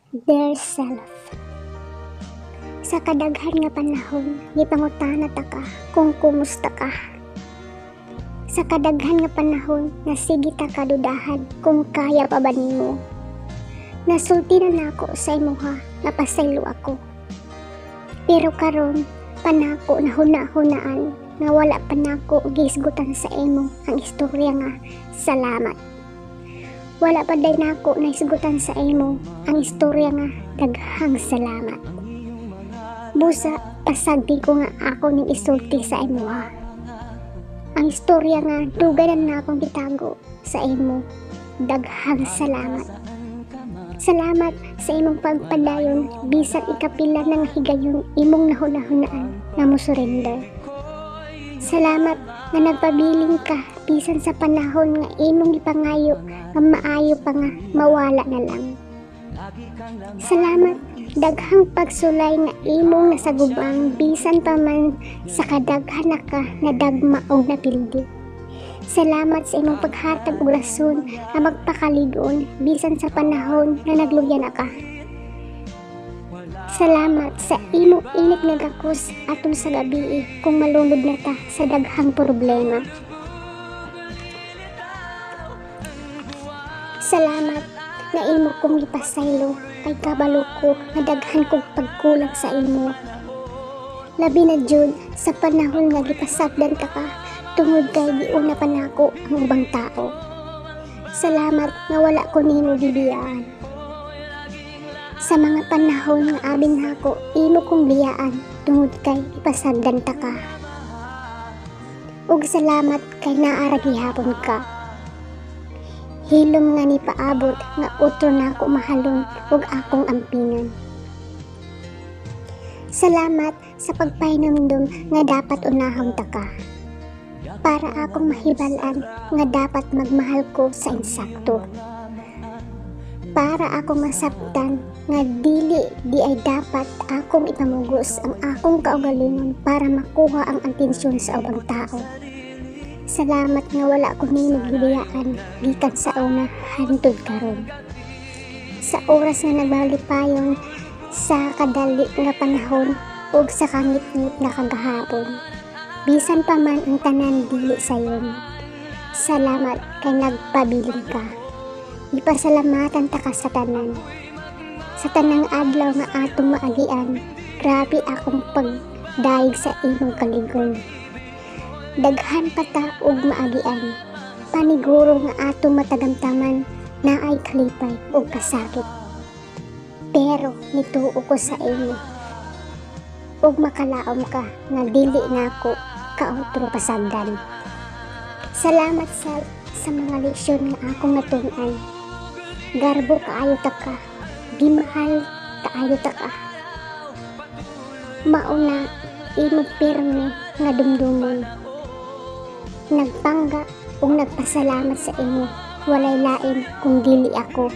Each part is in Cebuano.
Dear self, sa kadaghan nga panahon, gipangutana ta ka kung kumusta ka. Sa kadaghan nga panahon, nasige ta kadudahan kung kaya pa ba nimo. Nasulti na nako sa imuha nga pasaylo ako. Pero karon pa nako nahuna-hunaan nga wala pa nako gihisgutan sa imo ang istorya nga salamat. Wala pa diay nako nahisgutan sa imo ang istorya nga daghang salamat. Busa pasagdi ko nga ako ning isulti sa imuha. Ang istorya nga dugay na nakong gitago sa imo. Daghang salamat. Salamat sa imong pagpadayon bisan ikapila ng higayon imong nahuna-hunaan nga mo surrender. Salamat nga nagpabilin ka bisan sa panahon nga imong gipangayo nga maayo pa nga mawala na lang. Salamat daghang pagsulay nga imong nasagubang bisan pa man sa kadaghan na ka nadagma og napildi. Salamat sa imong paghatag og rason nga magpakalig-on bisan sa panahon nga nagluya na ka. Salamat sa imong init nga gakos atol sa gabii kung malunod na ta sa daghang problema. Salamat nga imo kong gipasaylo kay kabalo ko nga daghan kog pagkulang sa imo. Labi na jud sa panahon nga gipasagdan ta ka tungod kay giuna pa nako ang ubang tao. Salamat nga wala ko nimo gibiyaan. Sa mga panahon nga abin nako imo kong biyaan tungod kay gipasagdan ta ka. Ug salamat kay naa ra gihapon ka. Hilom nga ni paabot nga utro nako mahalon ug akong ampingan. Salamat sa pagpahinumdum nga dapat unahon ta ka. Para akong mahibal-an nga dapat magmahal ko sa insakto. Para akong masabtan nga dili di ay dapat akong ipamugos ang akong kaugalingon para makuha ang atensyon sa ubang tao. Salamat nga wala ko nimo gibiyaan gikan sa una hantod karon. Sa oras nga nagmalipayon, sa kadali nga panahon ug sa kangitngit nga kagahapon. Bisan pa man ang tanan dili sayon. Salamat kay nagpabilin ka. Gipasalamatan ta ka sa tanan. Sa tanang adlaw nga atong maagian, grabe akong pagdayeg sa imong kalig-on. Daghan pa ta og maagian. Paniguro nga atong matagamtaman naay kalipay ug kasakit. Pero nituo ko sa imo. Ug makalaom ka nga dili nako kautro pasagdan. Salamat sa mga leksyon nga akong natun-an. Garbo kaayo ta ka. Gimahal kaayo ta ka. Mauna imo pirme nga dumdumon. Nagpangga ug nagpasalamat sa imo. Walay lain kung dili ako.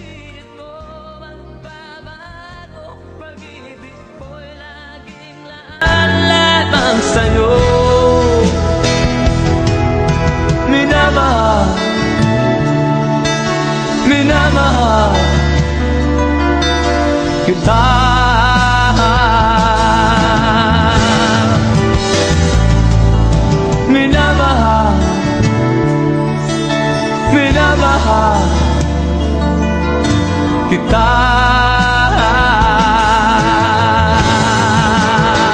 Lamang sa'yo. Minamahal, minamahal kita.